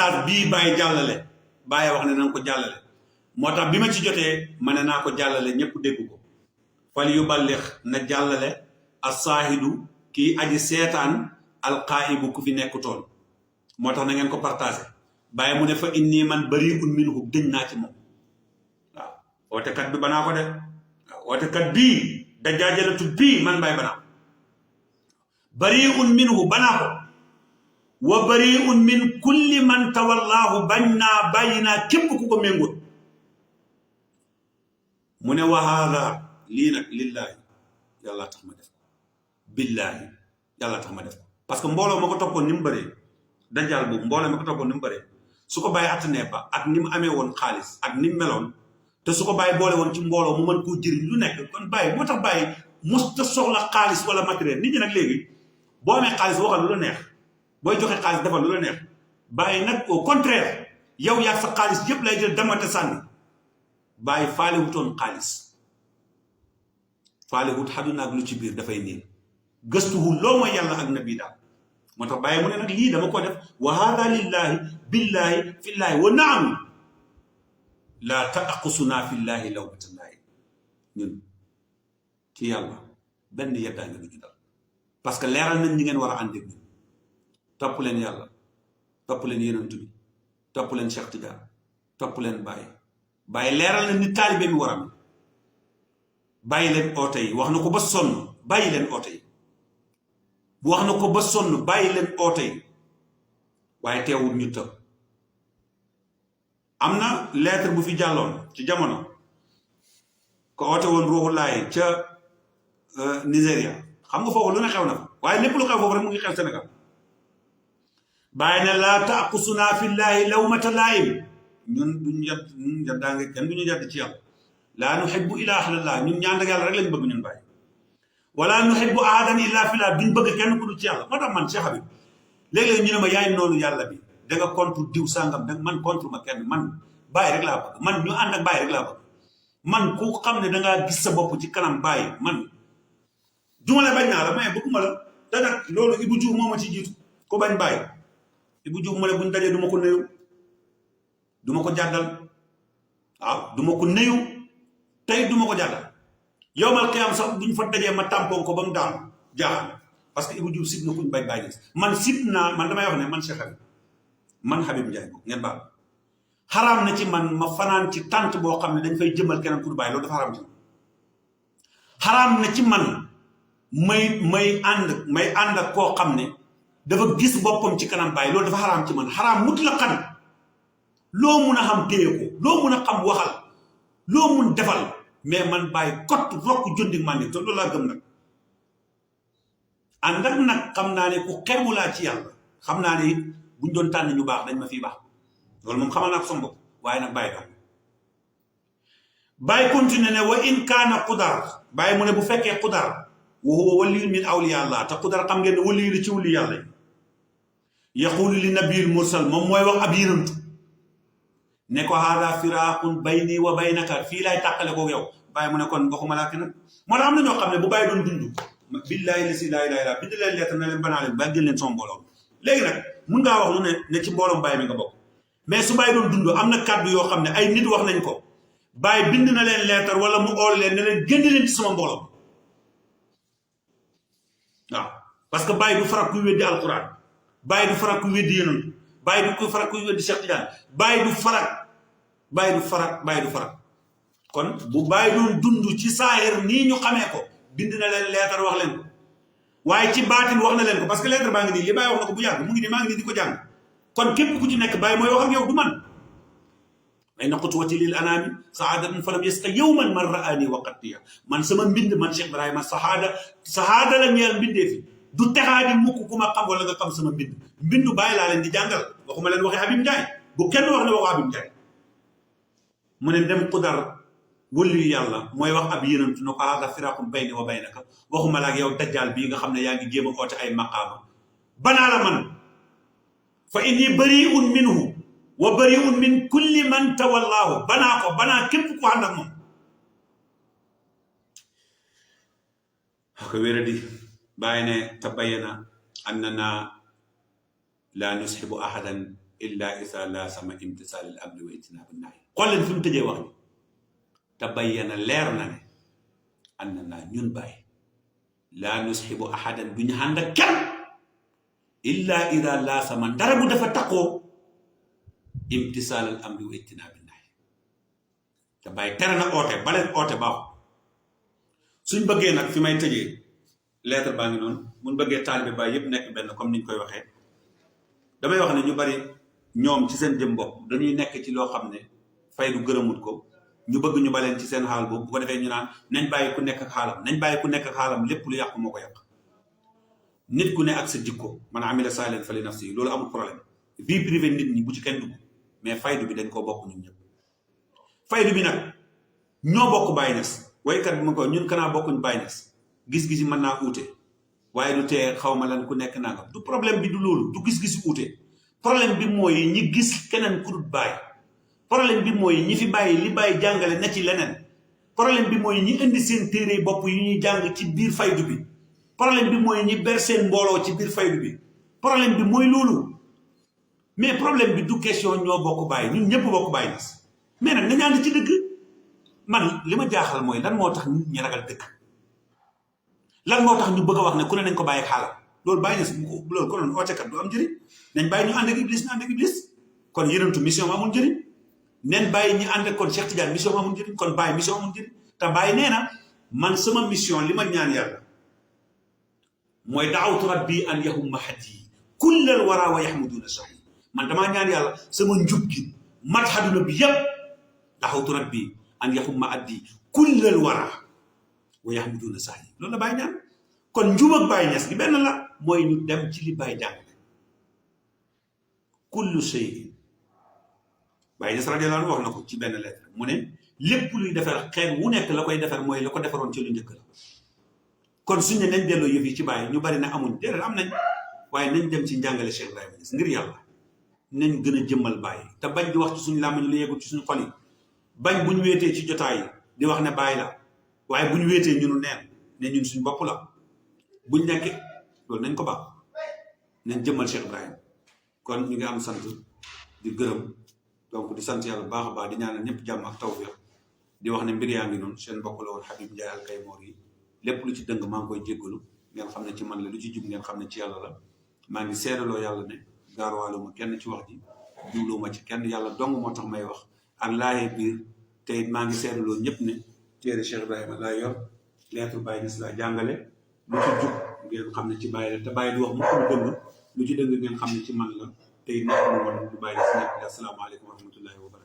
message bii bàyyi jàllale bàyyi wax ne na nga ko jàllale moo tax bi ma ci jotee ma ne naa ko jàllale ñëpp dégg ko fal yu ballix na jàllale as-saahidu kii aji seetaan alqaa'ibu ku fi nekkutoon moo tax na ngeen ko partagé bàyyi mu ne fa inni man bari'un minhu dëñ naa ci moom waaw ootekat bi banaa ko de waaw ootekat bii dajaajalatu bii man bàyyi banaa bari'un minhu banaa ko wa bari'un min kulli man tawallaahu bañ naa bàyyi naa képp ku ko méngoon mu ne wa haada lii nag lillaahi yàlla tax ma def ko billaahi yàlla tax ma def ko parce que mbooloo ma ko toppoon ni mu bëree dajaal boobu mbooloo ma ko toppoon ni mu bëree su ko bàyyi attanee ba ak ni mu amee woon xaalis ak ni mu meloon te su ko bàyyi boole woon ci mbooloo mu mën koo jëriñ lu nekk kon bàyyi moo tax bàyyi mos ta soxla xaalis wala matériel nit ñi nag léegi boo amee xaalis waxal lu la neex booy joxe xaalis defal lu la neex bàyyi nag au contraire yow yaa sa xaalis yëpp lay jël damate sànni bàyyi faale wutoon xaalis faale wut xaduna ak lu ci biir dafay niin gëstuwul loo mooy yàlla ak nabi daal moo tax bàyyi mu ne nag lii dama ko def wa hada lillahi billahi fillahi wa naam laa taqusuna fillahi lawmatallaahi ñun ci yàlla benn yeddaa nga duñu dal parce que leeral nañ ñi ngeen war a ànd ak ñun topp leen yàlla topp leen yonent bi topp leen Cheikh Tidiane topp leen bàyyi leeral nañ ni taalibe mi war a bàyyi leen oote yi wax na ko ba sonn bàyyi leen oote yi wax na ko ba sonn bàyyi leen oote yi waaye teewul ñu tëb am na lettre bu fi jàlloon ci jamono ko oote woon ruuxu laay ca Nigéria xam nga foofu lu ne xew na fa waaye lépp lu xew foofu rek mu ngi xew Sénégal bàyyi ne laa taqusuna fillahi lawmata laa'im ñun duñu yat daa nga kenn duñu yadd ci yàlla laa nuhibbu ilaa ahlallah ñun ñaan ak yàlla rek lañ bëgg ñun bàyyi wala nuhibbu ahadan illaa fillah duñ bëgg kenn ku dul ci yàlla moo tax man Cheikh Habib léeg-léeg ñu ne ma yaay noonu yàlla bi da nga contre diw sàngam da man contre ma kenn man bàyyi rek laa bëgg man ñu ànd ak bàyyi rek laa bëgg man ku xam ne dangaa gis sa bopp ci kanam bàyyi man duma la bañ naa la mais bëgguma la te nag loolu Ibou Diouf moo ma ci jiitu ko bañ bàyyi Ibou Diouf mu ne buñ dajee du ma ko nuyu du ma ko jàddal waaw du ma ko nuyu tey du ma ko jàddal yowmal qiyaam sax buñ fa dajee ma tàmpoon ko ba mu daanu jaaxal parce que Ibou Diouf sib na kuñ bañ bàyyi man sib naa man damay wax ne man Cheikh Habib man Habib Ndiaye boobu ngeen baal xaraam na ci man ma fanaan ci tànt boo xam ne dañ fay jëmal keneen pour bàyyi loolu dafa xaraam ci man xaraam na ci man may ànd ak koo xam ne dafa gis boppam ci kanam bàyyi loolu dafa xaraam ci man xaraam mutlaqan loo mun a xam téye ko loo mun a xam waxal loo mun defal mais man bàyyi kott rokk jondi man ni te loolu laa gëm nag ànd ak nag xam naa ne ku xewu laa ci yàlla xam naa ne it buñ doon tànn ñu baax dañ ma fii baax loolu moom xamal naa ko sama bopp waaye nag bàyyi daal bàyyi continué ne wa in kaana qudar bàyyi mu ne bu fekkee qudar wa huwa waliyun min awliya allah te qudar xam ngeen ne waliyu li ci wali yàlla yi yaqulu li nabiyil mursal moom mooy wax ab yonent ne ko haada firaaqun bayni wa baynaka fii laay tàqale ko yow bàyyi mu ne kon waxuma laa ki nag moo tax am na ñoo xam ne bu bàyyi doon dund billaahi la si laa ilaaha illa bind leen lettre na leen banaa leen ba jël leen son mbooloo léegi nag mun ngaa wax lu ne ci mbooloom bàyyi mi nga bokk mais su bàyyi doon dund am na kàddu yoo xam ne ay nit wax nañ ko bàyyi bind na leen lettre wala mu ool leen ne leen génn leen ci sama mbooloo waaw parce que bàyyi du farak kuy weddi alquran bàyyi du farak kuy weddi yonent bàyyi du farak kuy weddi Cheikh Tidiane bàyyi du farak kon bu bàyyi doon dund ci saahir nii ñu xamee ko bind na leen lettre wax leen ko waaye ci baatin wax na leen ko parce que lettre baa ngi nii li bàyyi wax na ko bu yàgg mu ngi nii maa ngi nii di ko jàng kon képp ku ci nekk bàyyi mooy wax ak yow du man ay na xutwati lil anaami saadatun falam yasqa yawman man raani waqattiya man sama mbind man Cheikh Ibrahima sahaada la ñeel mbindee fi du texaadi mukk ku ma xam wala nga xam sama mbindu bàyyi laa leen di jàngal waxuma leen waxee Habib Ndiaye bu kenn wax ne waxu Habib Ndiaye mu ne dem qudar wëllu yàlla mooy wax ab yonent na ko haada firaaqun bayni wa baynaka waxuma la ak yow dajjaal bii nga xam ne yaa ngi jéem a oote ay maqaama banaa la man fa inni bari'un minhu wa bari'un min kulli man tawallaahu banaa képp ku ànd ak moom ko wéradi bàyyi ne tabayyana annana la nushibu ahadan illa isa la sama imtisaal al amri wa ijtinaabu nahy xool leen fi mu tëjee wax ni te bayyana leer na ne ànd naa ñun bàyyi laa nusxibu ahadan du ñu ànd ak kenn illa ida la sama dara bu dafa taqoo imtisaal al amri wa ijtinaabu nahy te bàyyi tere na oote baleen oote baaxu suñ bëggee nag fi may tëjee lettre baa ngi noonu mun bëggee taalibe Baay yëpp nekk benn comme niñ koy waxee damay wax ne ñu bari ñoom ci seen jëm bopp dañuy nekk ci loo xam ne faydu gërëmut ko ñu bëgg ñu baleen ci seen xaal boobu bu ko defee ñu naan nañ bàyyi ku nekk ak xaalam nañ bàyyi ku nekk ak xaalam lépp lu yàqu moo ko yàq nit ku ne ak sa jikko man amila saalihan fali nafsi loolu amul problème vie privée nit ñi bu ci kenn dugg mais faydu bi dañ koo bokk ñun ñëpp faydu bi nag ñoo bokk Baay Ñas waykat bi ma ko ñun kanaa bokkuñ Baay Ñas gis-gis yi mën naa uute waaye du tee xaw ma lan ku nekk nangam du problème bi du loolu du gis-gis uute problème bi mooy ñi gis keneen ku dul Baay problème bi mooy ñi fi bàyyi li bàyyi jàngale na ci leneen problème bi mooy ñi indi seen téere bopp yu ñuy jàng ci biir faydu bi problème bi mooy ñi ber seen mbooloo ci biir faydu bi problème bi mooy loolu mais problème bi du question ñoo bokk Baay ñun ñëpp bokk Baay Ñas mais nag nañu ànd ci dëgg man li ma jaaxal mooy lan moo tax nit ñi ragal dëgg lan moo tax ñu bëgg a wax ne ku ne nañ ko bàyyi xaalam loolu Baay Ñas loolu ko noonu ootekat du am njëriñ nañ bàyyi ñu ànd ak iblis ñu ànd ak iblis kon yërantu mission amul njëriñ neen bàyyi ñu ànd ak kon Cheikh Tidiane mission amul njëriñ kon Baay mission amul njëriñ te Baay nee na man sama mission li ma ñaan yàlla mooy daawtu rabbi an yahumma hadi kullal wara wa yahmuduna sahi man damaa ñaan yàlla sama njub gi mat xaduna bi yëpp daawtu rabbi an yahumma addi kullal wara wa yahmuduna sahi loolu la Baay ñaan kon njub ak Baay Ñas gi benn la mooy ñu dem ci li Baay jàngale kullu shay'in Baay Ñas radiyallahu anhu wax na ko ci benn lettre mu ne lépp luy defar xeet wu nekk la koy defar mooy la ko defaroon ci lu njëkk la kon suñ ne nañ delloo yëf yi ci Baay ñu bari na amuñ déedéet am nañ waaye nañ dem ci njàngale Cheikh Ibrahima Niass ngir yàlla nañ gën a jëmmal Baay te bañ di wax ci suñu làmmiñ lu yeggul ci suñu xol yi bañ bu ñu wéetee ci jotaay yi di wax ne Baay la waaye bu ñu wéetee ñunu neen ne ñun suñu bopp la buñ nekkee loolu nañ ko baax nañ jëmmal Cheikh Ibrahima kon ñu ngi am sant di gërëm donc di sant yàlla bu baax a baax di ñaanal ñëpp jàmm ak tawfiq di wax ne mbir yaa ngi noonu seen mbokk la woon Habib Ndiaye Alkaymoor yi lépp lu ci dëng maa ngi koy jéggalu ngeen xam ne ci man la lu ci jub ngeen xam ne ci yàlla la maa ngi seedaloo yàlla ne gaarwaalu ma kenn ci wax ji diwloo ma ci kenn yàlla dong moo tax may wax ak laayee biir te it maa ngi seedaloo ñëpp ne téere Cheikh Ibrahima laa yor lettre Baay Ñas laa jàngale lu ci jub ngeen xam ne ci Baay la te Baay du wax mu ko dëng lu ci dëng ngeen xam ne ci man la te it nekk mu woon du Baay Ñas nekk asalaamaaleykum wa rahmatullahi wa barakatuh